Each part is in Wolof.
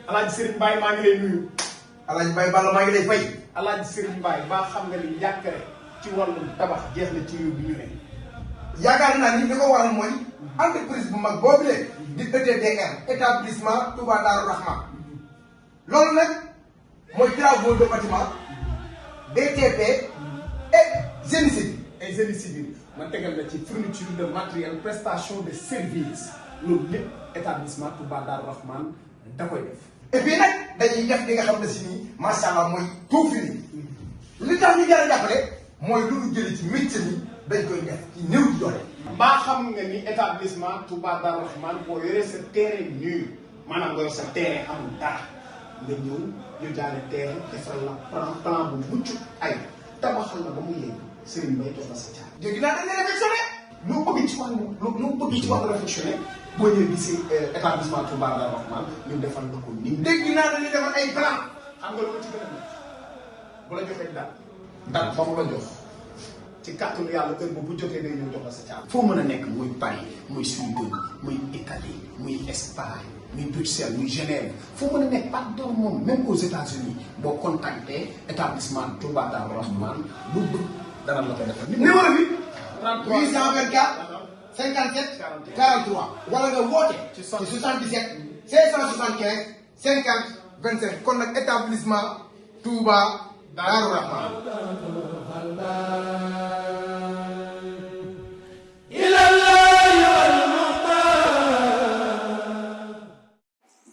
Alaaji Serigne Mbaye maa ngi lay nuyu. Alaaji Mbaye Balla maa ngi lay fay. Alaaji Serigne Mbaye baa xam nga ni yàkkare ci wàllum tabax jeex na ci réew bi ñu ne. yaakaar naa ni li ko waral mooy entreprise bu mag boobu leen di ETDR établissement Touba Darou Rahman loolu nag mooy travaux de bâtiment BTP et génie civil. ay génie civil man tegal na ci fourniture de matériel prestation de service loolu lépp établissement Touba Darou Rahman da koy def. et puis nag dañuy def li nga xam ne si nii macha allah mooy tout fini li tax ñu jar a jàppale mooy lu ñu jëlee ci métier mi dañ koy def ci néew di doole. mbaa xam nga ni établissement Touba Darou Rahman boo yoree sa terrain nul maanaam nga yor sa terrain amul dara nga ñëw ñu jaale terrain defal la plan bu mucc ay tabaxal la ba mu yegg Serigne Mbaye jox la sa jaar. léegi naa dañ leen réflexionné. loo bëgg ci wàllu loo bëgg ci wàllu réflexionné boo ñëwee gisee établissement Touba Darou Rahman ñu defal la ko nii. dégg naa dañuy defal ay plan. xam nga lu ko ci gën a nekk bu la joxee dal ba mu la jox ci kàttanu yàlla heure boobu bu jotee day ñëw jox la sa caabi. foo mën a nekk muy Paris muy Suisse muy Italie muy Espagne muy Bruxelles muy Genève foo mën a nekk partout moom même aux États-Unis boo contacté établissement Touba Darou Rahman lu bëgg dara la koy defal. numéro bi. 33 824 57 43 wala nga woote ci 77 575 50 25 kon nag établissement Touba Darou Rahman.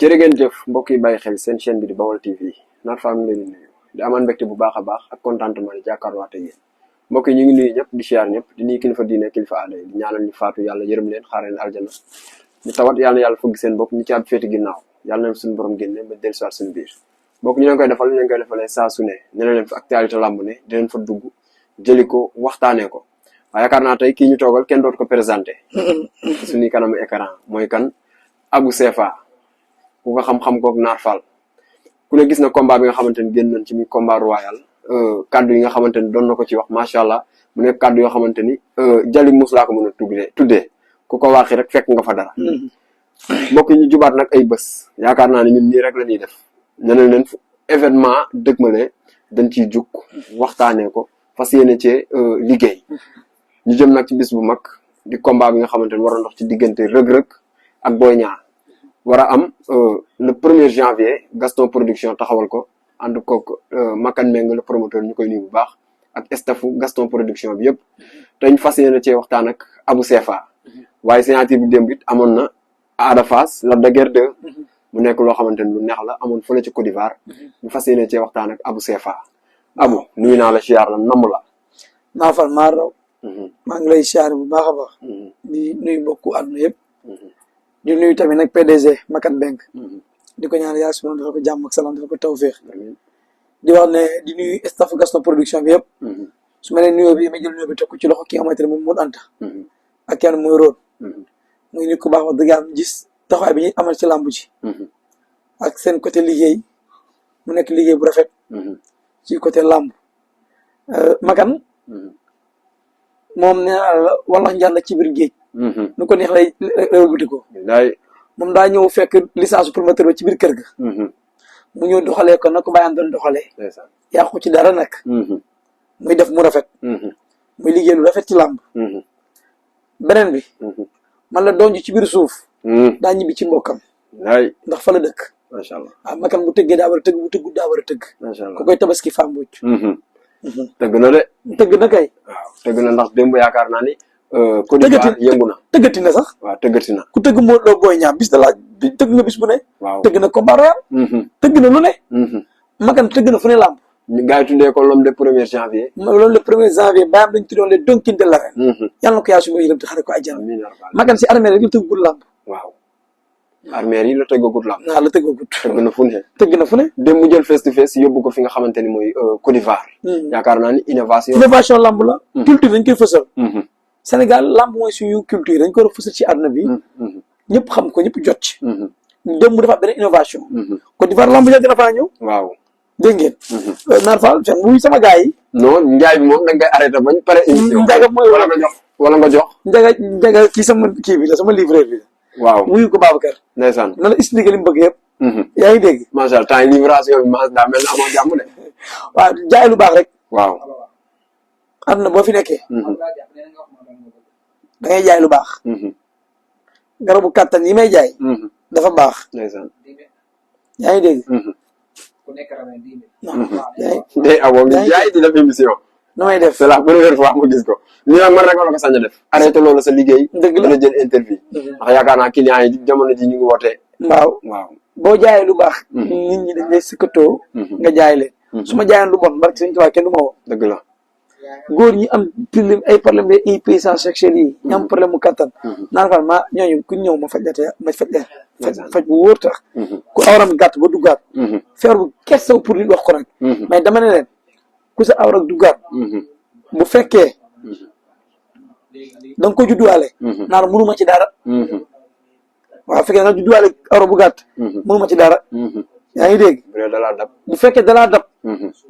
jërë ngeen jëf mbokk yi bàyyi xel seen chaîne bi di Baol TV Nar Fall mi ngi leen di nuyu di amaan mbégte bu baax a baax ak contentement di jàkkaarloo ak yéen mbokk yi ñu ngi nuyu ñëpp di siyaar ñëpp di nuyu kilifa diine kilifa aada yi di ñaanal ñu faatu yàlla yërëm leen xaare leen aljana ñu tawat yàlla na yàlla fëgg seen bopp ñu ci ab féeti ginnaaw yàlla na suñu borom génne ba dellusiwaat suñu biir mbokk ñu leen koy defal ñu leen koy defalee saa su ne ñu leen fi actualité lamb ne di leen fa dugg jëli ko waxtaanee ko waaye yaakaar naa tey kii ñu toogal kenn dootu ko présenté suñuy kanamu écran mooy kan Abou Sefa ku ko xam-xam kook Nar Fall ku ne gis na combat bi nga xamante ni génn nañ ci muy combat royal kaddu yi nga xamante ni doon na ko ci wax macha allah mu nekk kaddu yoo xamante ni jali mus laa ko mën a tuddee ku ko waxi rek fekk nga fa dara mbokk yi ñu jubaat nag ay bés yaakaar naa ne ñun nii rek la ñuy def ñeneen leen fu événement dëgmale dañ ciy jug waxtaanee ko fas yéene cee liggéey ñu jëm nag ci bis bu mag di combat bi nga xamante ni war a ndox ci diggante rëg-rëg ak Boy Niang war a am le 1er janvier Gaston Production taxawal ko ànd kook Makan Meng le promoteur ñu koy nuyu bu baax ak staffu Gaston Production bi yëpp te ñu fas yéene cee waxtaan ak Abou Sefa waaye signature bi démb it amoon na Ada Fass Lac de Guiers 2 mu nekk loo xamante ni lu neex la amoon fële ci Côte d'Ivoire ñu fas yéene cee waxtaan ak Abou Sefa Abou nuyu naa la siyaar la namm la. Nar Fall maa raw. maa ngi lay siyaar bu baax a baax. di nuyu mbokku àdduna yëpp. di nuyu tamit nag PDG Makan Meng di ko ñaan yàlla subhanahu dafa ko jàmm ak salaam dafa ko tawféex di wax ne di nuyu staff Gaston Production bi yëpp su ma nee nuyoo bi ma jël nuyoo bi teg ko ci loxo ki nga xamante ne moom moo Anta ak kenn muy Róon muy nit ku baax wax dëgg yàlla gis taxawaay bi ñuy amal ci làmb ji ak seen côté liggéey mu nekk liggéey bu rafet ci côté làmb Makan moom nee naa la wala njàll ci biir géej nu ko neex lay wëlbati ko moom daa ñëw fekk licence promoteur ba ci biir kër ga mu ñëw doxalee ko na ko bàyyam doon doxalee yàqu ci dara nag muy def mu rafet muy liggéey lu rafet ci làmb beneen bi man la doon ci biir suuf daa ñibbi ci mbokkam ndax fa la dëkk macha allah waaw Makan bu tëggee daa war a tëgg bu tëggu daa war a tëgg macha allah ku koy tabaski famboj tëgg na de tëgg na kay waaw tëgg na ndax démb yaakaar naa ni Côte d'Ivoire yëngu na tëggati na sax waaw tëggati na ku tëgg moo loo Boy Niang bis da laaj bi tëgg nga bis bu ne waaw tëgg na combat royal tëgg na lu ne Makan tëgg na fu ne làmb ñu gars yi tuddee ko l'homme de 1er janvier loolu le 1er janvier bàyyam dañ tuddoon les Don King de l'arène yàlla na ko yaa suma yërëm te xare ko àjjana Makan si armée rek la tëggagul làmb waaw armée yi la tëggagut làmb waaw la tëggagut tëgg na fu ne tëgg na fu ne dem mu jël face to face yóbbu ko fi nga xamante ni mooy Côte d'Ivoire yaakaar naa ni innovation làmb la culture dañ koy fësal Sénégal làmb mooy suñu culture dañ ko war a fësal ci àdduna bi ñëpp xam ko ñëpp jot ci dem mu defaat beneen innovation Côte d'Ivoire làmb yàgg na faa ñëw waaw dégg ngeen. Naar Fall fen muy sama gars yi. non njaay bi moom da nga koy arrêté bañ pare émission. Njaga mooy wala nga jox. Njaga kii sama kii bi la sama livreur bi la. waaw wuyu ko Babacar. ndeysaan na la expliqué li mu bëgg yëpp. yaa ngi dégg. macha allah temps yi livration bi daa mel ne amoo jàmm de. waaw jaay lu baax rek. waaw. am na boo fi nekkee. da ngay jaay lu baax. garabu kàttan yi may jaay. dafa baax. ndeysaan. yaa ngi dégg. day awoo ngi jaay di def émission. nu may def c'est la première fois ma gis ko. lii nag man rek la ko sañ a def. arrêté loolu sa liggéey. dëgg la dana jël interview. ndax yaakaar naa clients yi jamono ji ñu ngi wootee. waaw waaw. boo jaayee lu baax. nit ñi dañ lay sikkatoo. nga jaay leen. su ma jaayoon lu bon barke Sëñ Tuubaa kenn du ma woo. dëgg la. góor ñi am problème ay problème de impuissance sexuelle yi. ñu am problème mu kattan. naan fa ma ñooñu ku ñëw ma faj leen faj bu wóor tax. ku awram gàtt ba duggaat. feer bu kersaw pour nit wax ko nag. mais dama ne leen ku sa awra duggaat. bu fekkee da nga ko judduwaale. naan mënuma ci dara. waaw fekkee nga judduwaale awra bu gàtt. mënuma ci dara. yaa ngi dégg. bu dee dalaa dab. bu fekkee dalaa dab.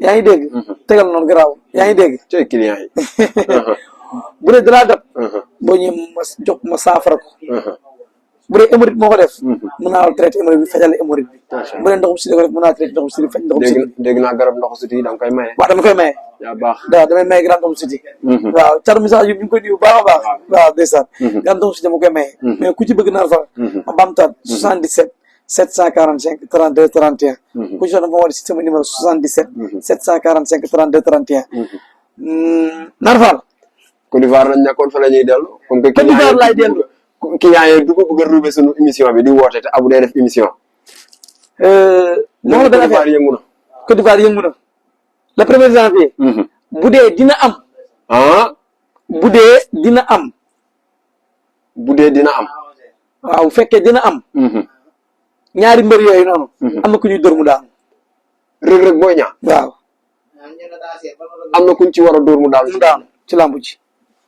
yaa ngi dégg. tegal noonu garaaw yaa ngi dégg. cay client yi. bu dee dalaa dab. boo ñëwee ma jox ma saafara ko. bu dee hémorroïde moo ko def. mën naa la traité hémorroïde bi fajal hémorroïde bi. bu dee ndoxum siti ko def mën naa la traité ndoxum siti faj ndoxum siti. dégg naa garab ndoxu siti da nga koy maye. waaw dama koy maye. yaa baax. waaw damay maye grand ndoxum siti. waaw car message yi ñu ngi koy nuyu bu baax a baax. waaw ndeysaan. grand ndoxum siti dama koy maye. mais ku ci bëgg Naar Fall. ma bamtaat 77 745 32 31. ku ci doon ma woo si sama numéro 77. 745 32 31. Naar Fall. Côte d'Ivoire lañ nekkoon fa la ñuy dellu. comme que Côte d'Ivoire laay dellu. client yi du ko bëgg a ruube suñu émission bi di woote te abu day def émission. moo la benn affaire yëngu na. Côte d'Ivoire yëngu na. le 1er janvier. bu dee dina am. bu dee dina am. bu dee dina am. waaw bu fekkee dina am. ñaari mbër yooyu noonu. am na ku ñuy dóor mu daanu. Reug Reug Boy Niang. waaw. am na kuñ ci war a dóor mu daanu. mu daanu ci làmb ji.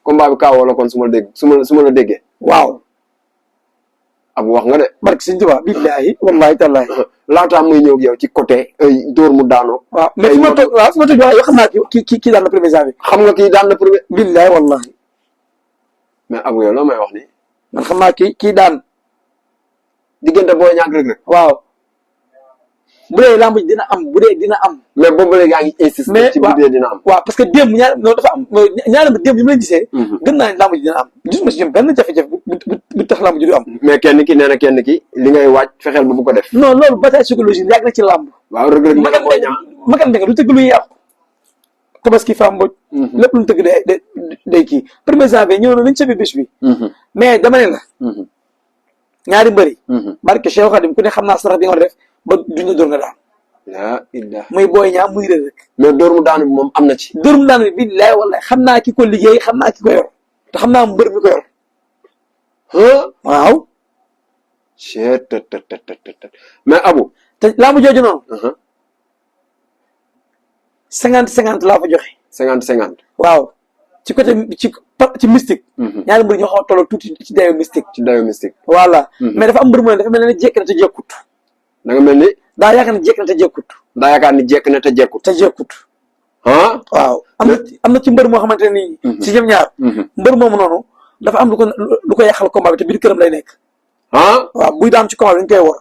combat bi kaawoo la kon su ma dégg su ma la déggee. waaw. ab wax nga de. barke Sëñ Tuubaa billaahi wallaahi tallaahi. laataa muy ñëw ak yow ci côté dóor mu daanoo. waaw mais su ma toog waaw su ma toog waaye xam naa kii daan na premier janvier. xam nga kii daan na premier. billaahi wallaahi. mais abu yow loo may wax nii. man xam naa kii daan. diggante Boy Niang ak Reug Reug. waaw. bu dee lamb ji dina am bu dee dina am. mais boobu léegi yaa ngi insisté ci bu dee dina am. waaw parce que démb dafa am ñaari démb yi ma leen gisee. gën naa ne lamb ji dina am gisuma si jëm benn jafe-jafe bu tax lamb ji du am. mais kenn ki nee na kenn ki li ngay waaj fexeel ba bu ko def. non loolu bataille psychologique yàgg na ci lamb. waaw Reug Reug nag Boy Niang makan nga lu tëgg luy yàqu. Tabaski Fam Mbodj. lépp lu mu tëgg day kii 1er janvier ñëw na nañ sabi bés bi. mais dama ne la. ñaari mbëri. barke Cheikh Khadim ku ne xam naa sarax bi nga war a def ba duñ la dóor nga daan. la illah. muy Boy Niang muy Reug Reug. mais dóor mu daanu bi moom am na ci. dóor mu daanu bi billaay wallaay xam naa ki ko liggéey xam naa ki ko yor te xam naa mbër mi ko yor. waaw. mais Abu. te laa ma jooju noonu. 50-50 laa fa joxe. 50-50. waaw ci côté ci mystique. ñaari mbër ñoo xaw a tolloo tuuti ci dayo mystique. ci dayo mystique. voilà. mais dafa am mbër mu ne dafa mel ne jekk na te jekkut. da nga mel ni. daa yaakaar ne jekk na te jekkut. daa yaakaar ni jekk na te jekkut. te jekkut. waaw am na ci mbër moo xamante ne nii. ci ñoom ñaar. mbër moomu noonu dafa am lu ko yàqal combat bi te biir këram lay nekk. waaw buy daam ci combat bi dañ koy wor.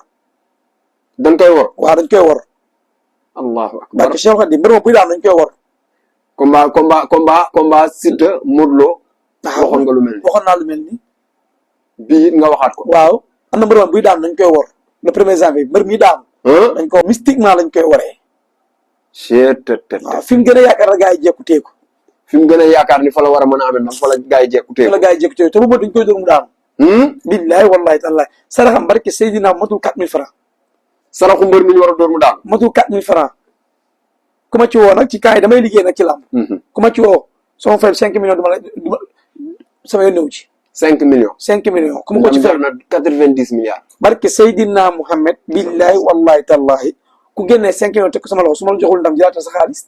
dañ koy wor. waaw dañ koy wor. allahu akbar. parce que Cheikh Khadim mbër moom buy daam dañ koy wor. combat Siteu Modou Lo. waxoon nga lu mel ni. waxoon naa lu mel ni. bii nga waxaat ko. waaw am na mbër moom buy daam dañ koy wor le 1er janvier mbër mi daam. dañ ko mystiquement lañ koy waree. waaw fi mu gën a yaakaar la gaa yi jekku teeku. fi mu gën a yaakaar ni fa la war a mën a amee ndax fa la gaa yi jekku teeku. fa la gaa yi jekku teeku te bu dañ koy dóor mu daanu. billahi wallahi taala saraxam barke Seydina matul 4000 francs. saraxu mbër mi ñu war a dóor mu daanu. matul 4000 francs. ku ma ci woo nag ci cas yi damay liggéey nag ci làmb. ku ma ci woo sama fay 5 millions duma sama yoon ñëw ci. 5 millions. 5 millions ku ma ko ci fay na 90 milliards. barke Seydina Muhammad billahi wallahi tallahi ku génnee 5 millions teg ko sama loxo su ma la joxul ndam jëlaatal sa xaalis.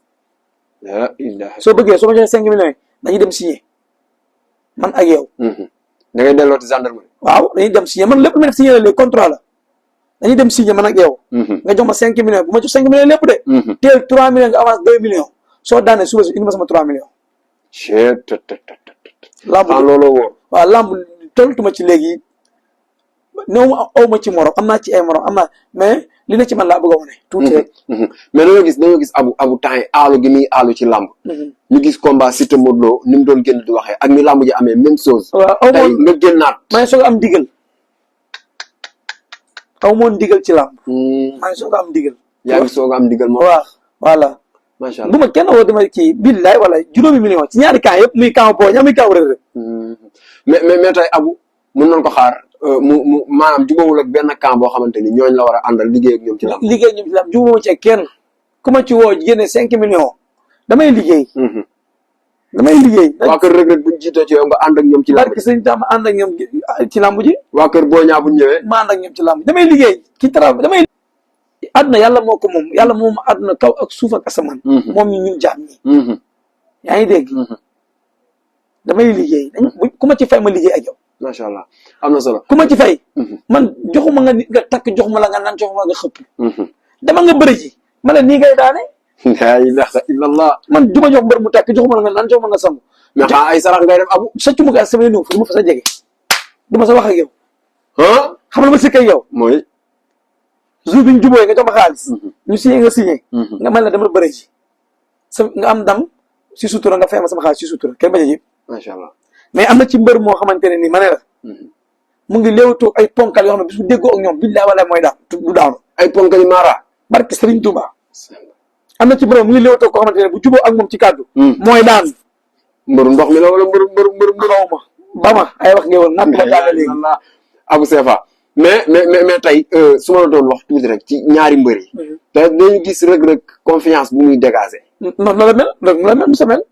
la ilaha. soo bëggee soo ma joxee 5 millions yi dañuy dem signé man ak yow. da ngay delloo ci gendarmerie. waaw dañuy dem signé man lépp lu ma def signé la léegi contrat la. dañuy dem signé man ak yow. nga jox ma 5 millions bu ma jox 5 millions lépp de. teel 3 millions nga avance 2 millions soo daanee suba si indi ma sama 3 millions. lamb looloo wóor. waaw lamb toltuma ci léegi néew ma aw ma ci morom am naa ci ay morom am naa mais li na ci man laa bëgg a wane. tuuti rek. mais dañoo gis abu temps yi aalu gi muy aalu ci lamb. ñu gis combat Siteu Modou Lo ni mu doon génn di waxee ak ni lamb ji amee même chose. waaw aw tey nga génnaat. maa ngi soog a am ndigal. aw moon ndigal ci lamb. maa ngi soog a am ndigal. yaa ngi soog a am ndigal moom. waaw voilà. macha allah bu ma kenn woo dama kii billaay wala juróomi million ci ñaari camp yëpp muy camp boo ña muy camp rek. mais tey abu mën nañ ko xaar mu maanaam jubawul ak benn camp boo xamante ni ñooñ la war a àndal liggéey ak ñoom ci lamb. liggéey ak ñoom ci lamb jubawuma ci kenn ku ma ci woo génne 5 millions damay liggéey. damay liggéey. waa kër Reug Reug buñ jiitoo ci yow nga ànd ak ñoom ci lamb. barke sëñ Tamba ànd ak ñoom ci lamb ji. waa kër Boy Niang buñ ñëwee. ma ànd ak ñoom ci lamb ji damay liggéey ci travail damay. àdduna yàlla moo ko moom yàlla moom àdduna kaw ak suuf ak asamaan. moom ñun jaam ñi. yaa ngi dégg. damay liggéey ku ma ci fay ma liggéey ak yow. macha allah am na solo. ku ma ci fay. man joxuma nga nit nga takk joxuma la nga naan joxuma la nga xëpp. dama nga bëri ji ma ne nii ngay daane. la ilaha illallah. man du ma jox mbër mu takk joxuma la nga naan joxuma nga sangu. mais xanaa ay sarax ngay def abu. sëccu ma ko ak sama nuuf du ma fa sa jege. du ma sa wax ak yow. xam nga ma sikk ak yow. mooy. jour bi ñu jubóoyee nga jox ma xaalis. ñu signé nga signé. nga mel ne dama bëri ji. nga am ndam si sutura nga fay ma sama xaalis si sutura kenn bañ a ji. macha allah. mais am na ci mbër moo xamante ne nii ma ne la. mu ngi léewatoo ay ponkal yoo xam ne bis bu déggoo ak ñoom billaay wala mooy daan du daanu. ay ponkal yu maara. barke Serigne Touba. am na ci mbër mu ngi léewatoo koo xamante ne bu jubóo ak moom ci kàddu. mooy daan. mbëru ndox mi la wala mbëru xaw ma ba ma ay wax nga woon nag ma jàll léegi. Abou Sefa mais tey su ma la doon wax tuuti rek ci ñaari mbër yi. te dañu gis Reug Reug confiance bu muy dégager. non la mel Reug la mel mu sa mel.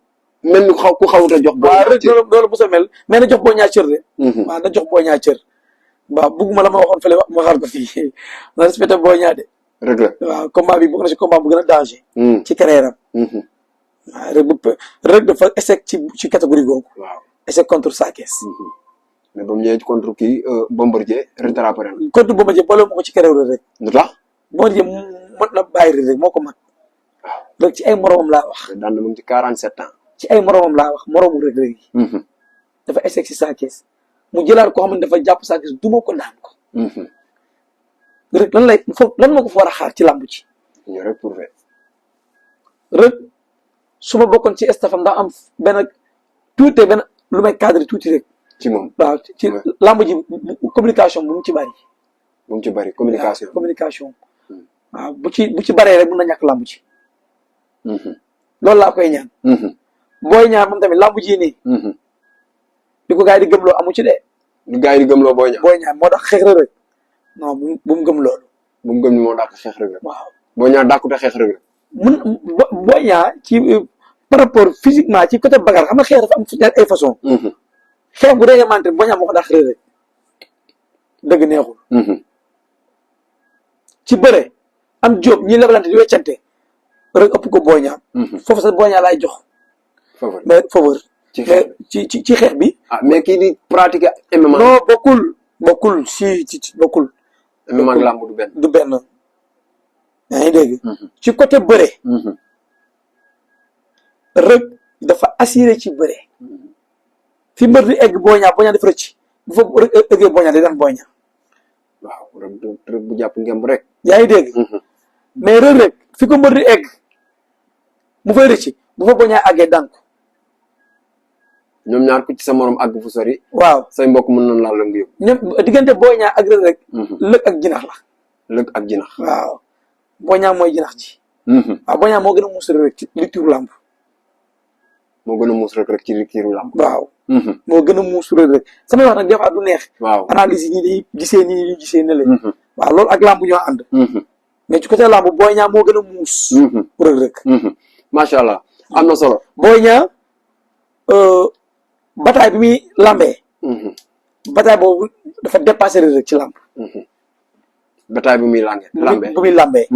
mel ni ku xawut a jox. waaw rek loolu bu sa mel mais na jox boo ñaa cër de. waaw na jox boo ñaa cër. waaw bugguma la ma waxoon fële ma xaar ko fii na respecté boo ñaa de. Reug Reug waaw combat bi bokk na si combat bu gën a danger. ci carrière am. waaw Reug dafa échec ci catégorie googu. waaw échec contre Sa Thiès. mais ba mu ñëwee contre kii Bombardier rattrapé na. contre Bombardier boole ma ko ci carrière rek. lu tax. Bombardier mën na bàyyi rek moo ko mat. waaw Reug ci ay moromam laa wax. daan na mu ngi ci 47 ans. ci ay moromam laa wax moromu Reug Reug yi. dafa échec ci Sa Thiès mu jëlaat koo xam ne dafa jàpp Sa Thiès duma ko daan ko. Reug lan moo ko fa war a xaar ci làmb ci. ñu rek pour ver. Reug su ma bokkoon ci stafam ndax am benn tuuti benn lu may cadre tuuti rek. ci moom waaw ci làmb ji communication bu mu ci bari. bu mu ci bari communication. communication. waaw bu ci baree rek mën na ñàkk làmb ci. loolu laa koy ñaan. booy ñaan moom tamit làmb ji nii. di ko gars yi di gëmloo amu ci de. di gars yi di gëmloo booy ñaan. booy ñaan moo tax xeex Reug Reug non bu mu gëm loolu. bu mu gëm ni moo dàq xeex Reug Reug. waaw booy ñaan dàqute xeex Reug Reug. booy ñaan ci par rapport physiquement ci côté bagarre xam nga xeex dafa am ay façon. xeex bu réglementé booy ñaan moo ko dàq Reug Reug dëgg neexul. ci bëre am jóob ñi lebalante di weccante Reug ëpp ko booy ñaan. foofu sax booy ñaan laay jox. faveur mais faveur. ci xeex ci xeex bi. ah mais kii di pratiquer MMA. non bokkul ci bokkul. MMA ak làmb du benn. du benn. yaa ngi dégg. ci côté bëre. Reug dafa assuré ci bëre. fi mbër di egg booy ñaan def rëcc bu fa Reug eggee booy ñaan day daan booy ñaan. waaw Reug bu jàpp ngemb rek. yaa ngi dégg. mais Reug fi ko mbër di egg mu fay rëcc bu fa booy ñaan àggee daan ko. ñoom ñaar ku ci sa morom àgg fu sori. waaw say mbokk mën nañ laal la nga yóbbu. ñoom diggante booy ñaan ak Reug Reug. lëg ak jinax la. lëg ak jinax. waaw booy ñaan mooy jinax ji. waaw booy ñaan moo gën a muus Reug Reug ci lecture làmb. moo gën a muus Reug Reug ci lecture làmb. waaw. moo gën a muus Reug Reug samay wax nag des fois du neex. waaw analyse yi ñii dañuy gisee nii ñu gisee ne la. waaw loolu ak làmb ñoo ànd. mais ci côté làmb booy ñaan moo gën a muus. Reug Reug. macha allah am na solo. booy ñaan bataille bi muy làmbee. bataille boobu dafa dépassé Reug Reug ci làmb. bataille bi muy làmbee. bu muy làmbee.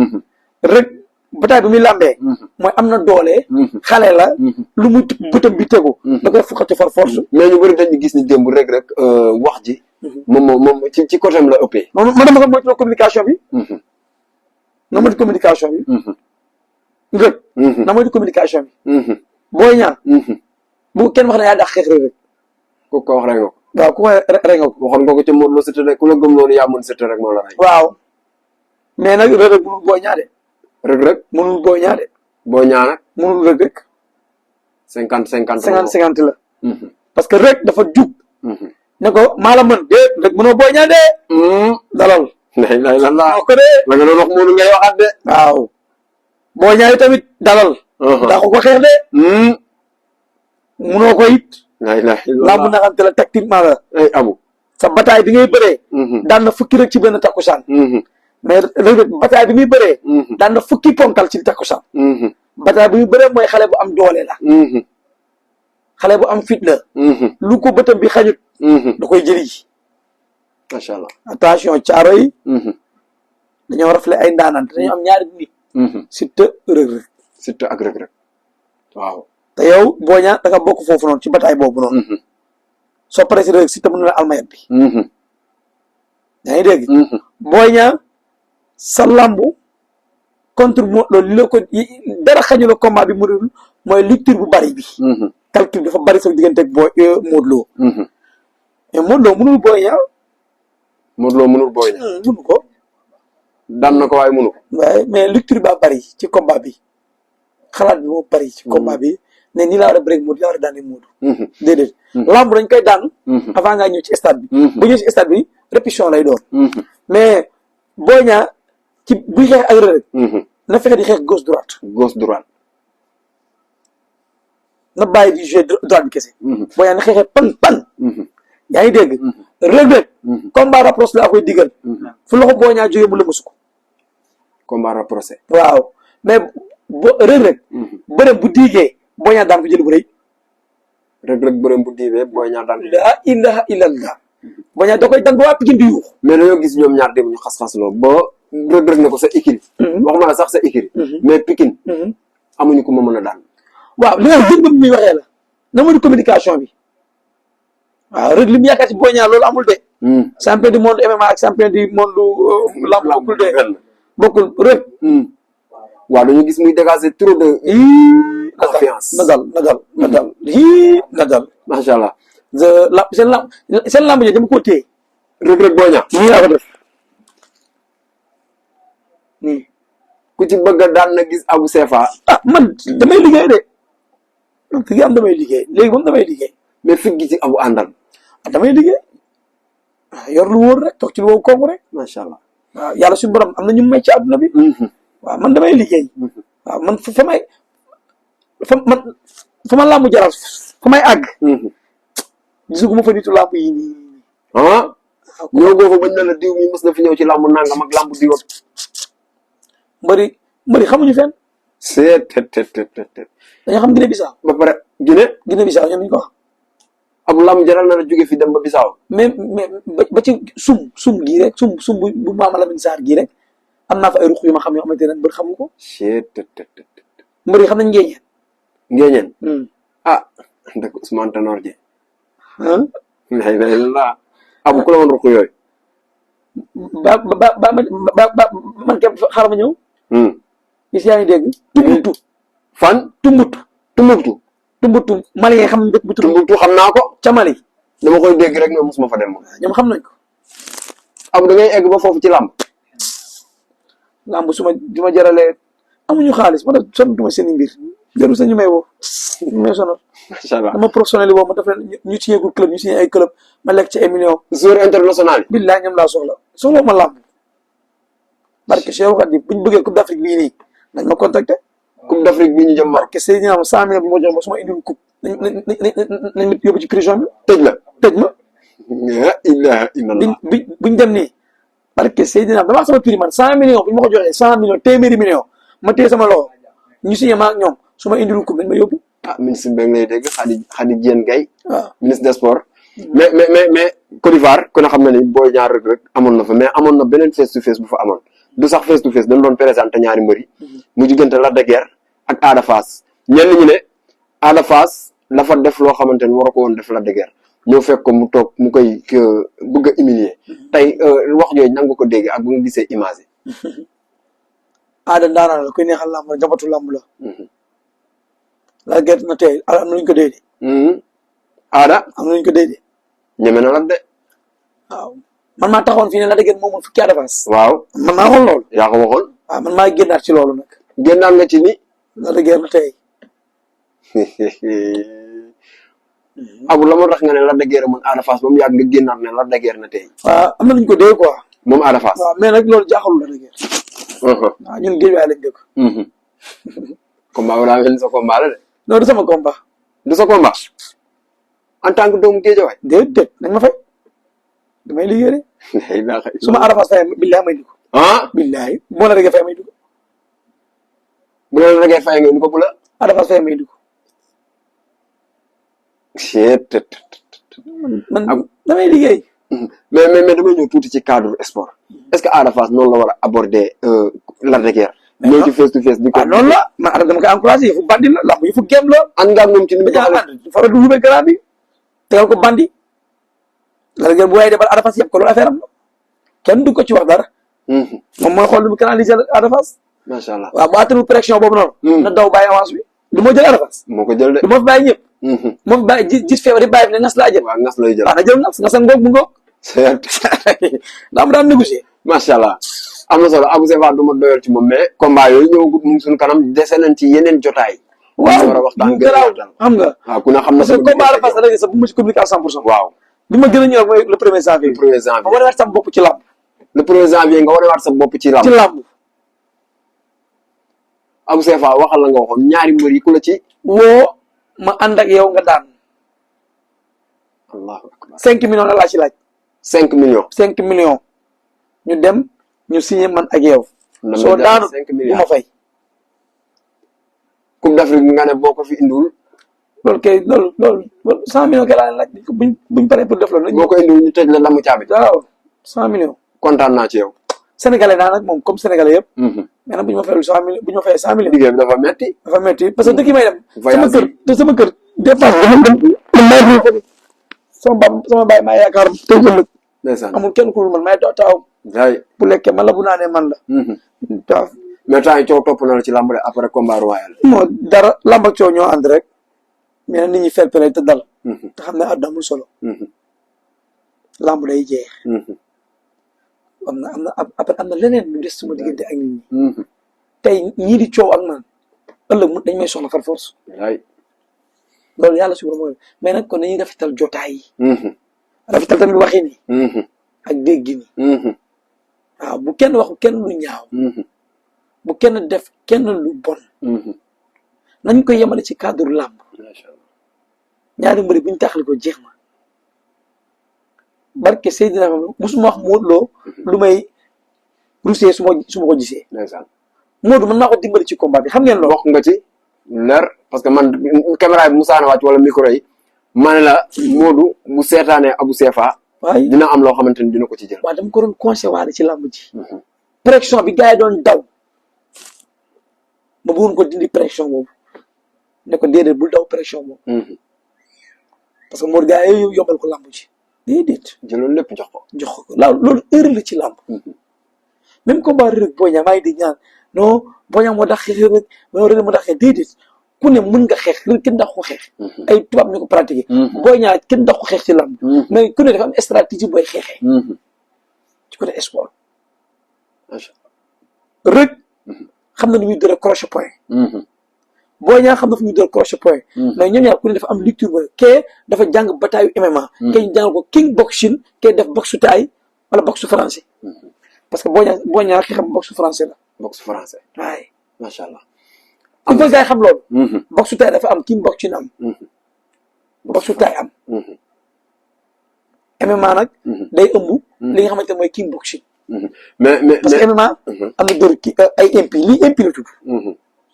Reug bataille bi muy làmbee. mooy am na doole. xale la. lu mu bëtam bi tegu. da koy fukkati for force. mais ñu bëri dañu gis ni démb Reug Reug wax ji moom ci côté am la ëppee. ma dama ko moytu communication bi. na moytu communication bi. Reug. na moytu communication bi. Boy Niang. bu kenn wax ne yaa dàq xeex rek. ku ko wax rek nga ko. waaw ku ko rek nga ko. waxoon nga ko ca Modou Lo Siteu rek ku la gëm loolu yaa mën Siteu rek moo la rey. waaw mais nag Reug Reug mënul Boy Niang de. Reug Reug mënul Boy Niang de. Boy Niang nag. mënul Reug Reug. 50-50 la. parce que Reug dafa jug. ne ko maa la mën de Reug mënoo Boy Niang de. dalal. lay la ko de. la nga doon wax Modou ngay waxaat de. waaw. Boy Niang tamit dalal. daa ko xeex de. munoo ko it. lamb naxante la tactiquement la. ay abu. sa bataille bi ngay bëree. daan na fukki rek ci benn takkusaan. mais bataille bi muy bëree. daan na fukki ponkal ci takkusaan. bataille bi muy bëree mooy xale bu am doole la. xale bu am fit la. lu ko bëtam bi xañut. da koy jëli. macha allah attention caaro yi. dañoo rafle ay ndaanaan dañoo am ñaari nit. Siteu Reug Reug. Siteu ak Reug Reug waaw. te yow Boy Niang da nga bokk foofu noonu ci bataille boobu noonu. soo paree si Reug Reug Siteu mën na la almayet bi. yaa ngi dégg. Boy Niang sa lambu contre loolu li la ko dara xañu la combat bi mu mooy lecture bu bari bi. calcul dafa bari sa diggante ak Modou Lo. mais Modou Lo mënul Boy Niang. Modou Lo mënul Boy Niang. mënu ko. daan na ko waaye mënu ko. waaye mais lecture ba bari ci combat bi xalaat bi moo bari ci combat bi ne nii laa war a bëreeg Modou laa war a daanee Modou. déedéet. lamb dañ koy daan. avant ngaa ñëw ci stade bi. bu ñëw ci stade bi répétition lay doon. mais Boy Niang ci buy xeex ak Reug Reug. na fexe di xeex gauche droite. gauche droite. na bàyyi di jouer droite bi kese. Boy Niang na xeexee pan. yaa ngi dégg. Reug Reug. combat rapproché laa koy digal. fu loxo Boy Niang jógee mu lëmasu ko. combat rapproché. waaw mais Reug Reug. bëre bu diigee Boy Niang daan ko jël bu rëy. Reug Reug bëre bu diigee Boy Niang daan ko. la ilaha illallah. Boy Niang da koy daan ba waa Pikine di yuux. mais dañoo gis ñoom ñaar dem ñu xas-xasloo ba Reug Reug ne ko sa écurie. waxuma la sax sa écurie. mais Pikine. amuñu ko ma mën a daan. waaw li nga xam ne muy waxee la. na ma di communication bi. waaw Reug li mu yaakaar ci Boy Niang loolu amul de. champion du monde MMA ak champion du monde lamb bokkul de. bokkul Reug. waaw dañu gis muy dégager trop de. confiance na dal. macha allah. seen lamb ji dama ko téye. Reug Reug Boy Niang. nii laa ko def. ku ci bëgg a daan na gis Abou Sefa. man damay liggéey de. man fi am damay liggéey léegi moom damay liggéey. mais fit gi ci Abou àndal. damay liggéey. yor lu wóor rek toog ci lu wow kooku rek. macha allah. waaw yàlla suñu borom am na ñu may ci àdduna bi. waaw man damay liggéey. waaw man fa ma làmb jaral fa may àgg. gisuguma fa nitu làmb yi nii. ñoo goo fa bañ na la diw mi mës na fi ñëw ci làmb nangam ak làmb diwoon. mbëri xamuñu fenn. dañoo xam Guinée Bissau. ba pare Guinée Bissau ñoom ñu ko wax. Abou lamb jaral na la jóge fi dem ba Bissau. mais ba ci sum gii rek sum bu Maama Lamine Sarr gii rek am naa fa ay ruq yu ma xam yoo xamante ne mbër xamu ko. mbër yi xam nañ ngéeñeen. dëkk Ousmane Tanor Dieng. la Abou ku la woon ruq yooyu. man képp xaaral ma ñëw. gis yaa ngi dégg. Tumbuktu. fan. Tumbuktu. Mali yi xam nañ dëkk bu Tumbuktu xam naa ko. ca Mali. dama koy dégg rek mais mosuma fa dem moom. ñoom xam nañ ko. Abou da ngay egg ba foofu ci làmb. làmb su ma jaralee amuñu xaalis ma ne sonatuma seen i mbir jarul sa ñu may woo ñu may sonal. macha allah dama professionnel boobu ma def ñu signé ko club ñu signé ay club ma lekk ci ay millions. joueur international yi. billaay ñoom laa soxla ma làmb. barke Cheikh Khadim bu ñu bëggee coupe d'Afrique bii nii nañ ma contacter. coupe d'Afrique bi ñu jëm ma. barke Seydina am 100 millions bi ma jox ma su ma indiwul coupe nañ ma yóbbu ci prison bi. tëj ma. la ilaha illallah. buñ dem nii. barke Seydina dama sama prix man 100 millions bu ñu ma ko joxee 100 millions téeméeri millions ma téye sama loxo ñu signé ma ak ñoom su ma indiwul coupe nañ ma yóbbu. ministre bi ngay dégg Khady Diène Gaye. waaw ministre des sports. mais Côte d'Ivoire ku ne xam na ni Boy Niang Reug Reug amoon na fa mais amoon na beneen face to face bu fa amoon du sax face to face dañ doon présenté ñaari mbër yi. mu diggante Lac de Guiers ak Ada Fass ñenn ñi ne Ada Fass la fa def loo xamante ni waru ko woon def Lac de Guiers ñëw fekk ko mu toog mu koy bëgg a humilier tey wax jooju nan nga ko dégg ak bu nga gisee image yi. Ada ndaanaan la kuy neexal làmb la jabatu làmb la. la gerte na tey am na lu ñu ko dee de. Ada am na lu ñu ko dee de. ñeme na la de. waaw man maa taxawoon fii ne la dëgg moom mooy fukki avance. waaw man maa waxoon loolu. yaa ko waxoon. waaw man maa génnaat ci loolu nag. génnaan nga ci ni. la dëgg na tey. Abu la moo tax nga ne la dëggeer man Ada Fass ba mu yàgg nga génnaat ne la dëggeer na tey. waaw am na lu ñu ko dee quoi. moom Ada Fass. waaw mais nag loolu jaaxalul la dëgg. waaw ñun géej waay lañ dëkk. combat bi daa mel ni sa combat la de. non du sama combat. du sa combat. en tant que doomu Géejawaay. déedéet nañ ma fay. damay liggéey rek. su ma Ada Fass fay billahi may dugg. billahi bu ma la dëggee fay may dugg. bu la dëggee fay nga ni ko bu la. Ada Fass fay may dugg. man damay liggéey. mais damay ñëw tuuti ci cadre sport est-ce que Ada Fass noonu la war a aborder Lac de Guiers. ñëw ci face to face di ko. noonu la man Ada dama koy encouragé yëfu bandi la lamb yëfu gem la. ànd nga ak moom ci ni mu ko ànd faral di wubee grand bi tegal ko bandi. Lac de Guiers bu waaye defal Ada Fass yëpp ko loolu affaire am la kenn du ko ci wax dara. moom mooy xool lu mu canaliser Ada Fass. macha allah waaw bu attanul pression boobu noonu. na daw bàyyi avance bi. du ma jël Ada Fass. moo ko jël de. du ma fi bàyyi ñëpp. moo fi bàyyi gis feebar yi bàyyi fi ne ngas laa jël. waaw ngas lay jël. waaw na jël ngas a ngoog mu ngoog. daa mu daan négocier. macha allah am na solo Abou Sefa du ma doyal ci moom mais combat yooyu ñëwagut mu ngi suñu kanam dese nañ ci yeneen jotaay. waaw war a waxtaan mu garaaw xam nga. waaw ku ne xam na parce que combat Ada Fass la sax bu ma ci communiqué à 100%. waaw bi ma gën a ñëw mooy le premier janvier. le premier janvier ma wanewaat sama bopp ci làmb. le premier janvier nga wanewaat sa bopp ci làmb. ci làmb. Abou Sefa waxal la nga waxoon ñaari mbër yi ku la ci. woo ma ànd ak yow nga daan. allahu akbar 5 millions la laa ci laaj. 5 millions. 5 millions. ñu dem ñu signé man ak yow. soo daanu bu ma fay. Coupe d'Afrique nga ne boo ko fi indiwul. loolu kay loolu 100 millions kay laa leen laaj buñ paree pour def loolu. boo ko indiwul ñu tëj la lamu caabi. waaw 100 millions. kontaan naa ci yow. Sénégalais naa nag moom comme sénégalais yëpp. mais nag bu ñu ma fayul 100 millions bu ñu ma fayee 100 millions. liggéey bi dafa metti. dafa metti parce que dëkk yi may dem. voyage sama kër dépense sama baay maa yaakaar tey ëllëg. ndeysaan amul kenn ku man may taaw. waay bu lekkee man la bu naanee man la. waaw. mais temps yi coow topp na la ci lamb de après combat royal. moo dara lamb ak coow ñoo ànd rek. mais nag nit ñi fair play te dal. te xam ne àdduna amul solo. lamb day jeex. am na leneen lu des suma diggante ak nit ñi. tey ñii di coow ak man ëllëg dañ may soxla par force. waay loolu yàlla suba mooy mais nag kon dañuy rafetal jotaay yi. rafetal tamit waxi ni. ak dégg ni. waaw bu kenn waxu kenn lu ñaaw. bu kenn def kenn lu bon. nañ ko yemale ci cadre làmb. ñaari mbëri bu ñu taxali ko jeex na. barke Seydina musuma wax Modou Lo lu may rusee su ma ko gisee. Modou mën naa ko dimbali ci combat bi xam ngeen loolu. wax nga ci leer parce que man caméra bi Moussa na wàcc wala micro yi ma ne la Modou bu seetaanee Abou Sefa. waaye dina am loo xamante ni dina ko ci jël. waaw dama ko doon conseillé waale ci làmb ji. pression bi gars yi doon daw. ma bëggoon ko dindi pression boobu ne ko déedéet bul daw pression boobu. parce que Modou gars yi yombal ko làmb ji déedéet. jëloon lépp jox ko. jox ko loolu erreur la ci làmb. même combat Reug Boy Niang maa ngi di ñaan non Boy Niang moo tax xeex rek non Reug moo tax xeex déedéet ku ne mën nga xeex Reug kenn dax ko xeex. ay tubaab ñu ko pratiqué. Boy Niang kenn dax ko xeex ci làmb. mais ku ne dafa am stratégie booy xeexee. ci côté sport. Reug xam na nu muy dóoree crochet point. Boy Niang xam na fu muy dóoree crochet point. mais ñoom ñaar ku ne dafa am lecture ba kee dafa jàng bataayu MMA. kee ñu jàngal ko king boxing kee def boxe taay wala boxe français. parce que Boy Niang ki xam boxe français la. boxe français. waaye macha allah. am na gars yi xam loolu. boxe taay dafa am king boxing am. boxe taay am. MMA nag. day ëmb. li nga xamante ne mooy king boxing. mais parce que MMA. am na dóor ki ay impi lii impi la tudd.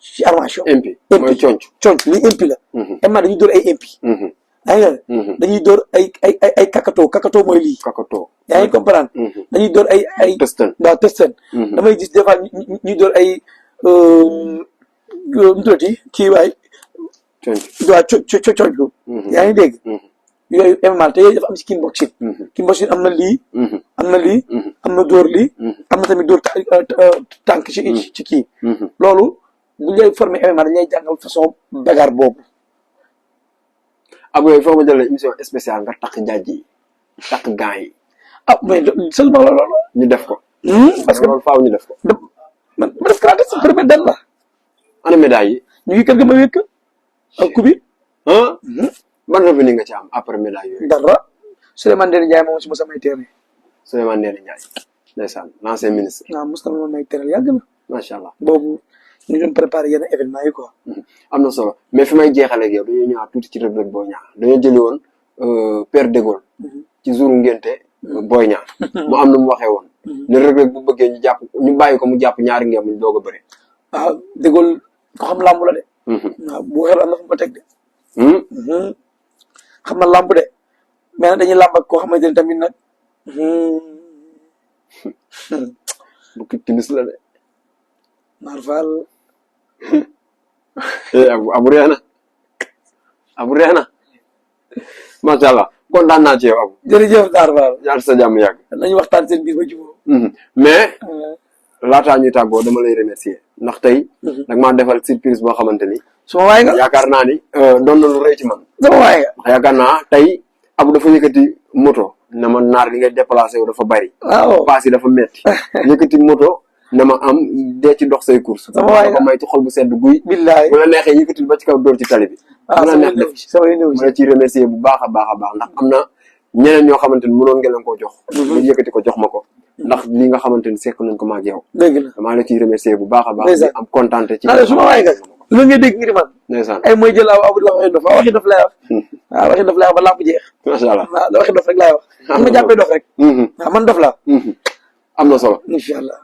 ci armation. impi mooy conc lii impi la. MMA dañuy dóor ay impi. yaa ngi dañuy dóor ay kakato mooy lii. kakato yaa ngi comprendre. dañuy dóor ay testan. waaw testan. damay gis des fois ñuy dóor ay nu tuddati kii waay. conc waaw conc yaa ngi dégg. yooyu MMA te yooyu dafa am si kickboxing. Kickboxing am na lii. am na lii. am na dóor lii. am na tamit dóor tànk ci kii. loolu bu ñu lay formé MMA dañ lay jàngal façon bagarre boobu. Abou yooyu foo ma jëlee émission spéciale nga takk jaaj yi takk gants yi. ah mais seulement loolu. ñu def ko. parce que loolu faaw ñu def ko. man def karaté sa premier dan la. ana médaille yi. ñu ngi kër ga ma wékk ak kubi. ban revenu nga ci am après médaille yooyu. dara Souleymane Ndéné Ndiaye moom si ma samay terrain. Souleymane Ndéné Ndiaye. ndeysaan l'ancien ministre. waaw mos na ma may teral yàgg na. macha allah boobu ñu doon préparé yenn événement yi quoi. am na solo mais fi may jeexalee ak yow dañoo ñëwaat tuuti ci Reug Reug Boy Niang dañoo jëli woon Père de Gaulle. ci jouru ngénte Boy Niang. mu am na mu waxee woon. ne Reug Reug bu bëggee ñu bàyyi ko mu jàpp ñaari ngeen ñu doog a bëri. waaw de Gaulle ko xam làmb la de. waaw bu xel am na fu mu ko teg de. xam na làmb de mais nag dañuy làmb ak koo xamante ne tamit nag. bu kii timis la de. Naar Fall. Abu reena Abu reena macha allah kontaan naa ci yow Abu. jërëjëf Naar Fall. yàlla sa jàmm yàgg. nañu waxtaan seen biir ba jubóo. mais laataa ñuy tàggoo dama lay remercier ndax tey. nag maa defal surprise boo xamante ni. suma waay nga yaakaar naa ni doon na lu rëy ci man. sama waay nga. ndax yaakaar naa tey Abu dafa yëkkati moto na ma Naar li ngay déplacé wu dafa bari. waaw paas yi dafa metti yëkkati moto. na ma am dee ci dox say course. sama waay nga ko may ci xol bu sedd guy. billaay bu la neexee yëkkatil ba ci kaw dóor ci tali bi. waaw bu la neex def sama néew ma la ciy remercier bu baax a baax a baax ndax am na ñeneen ñoo xamante ni mënoon ngeen leen koo jox. nga yëkkati ko jox ma ko. ndax li nga xamante ni sekk nañ ko ma ak yow. dëgg la damaa la ciy remercier bu baax a baax. di am kontaante ci. suma waay nga lu nga dégg ngir man. ndeysaan ay mooy jël abu la waxi dof waaw waxi dof lay wax. waaw waxi dof lay wax ba làmb jeex. macha allah waaw waxi dof rek laay wax. am na jàppee dof rek. waaw man dof la. am na solo. incha allah.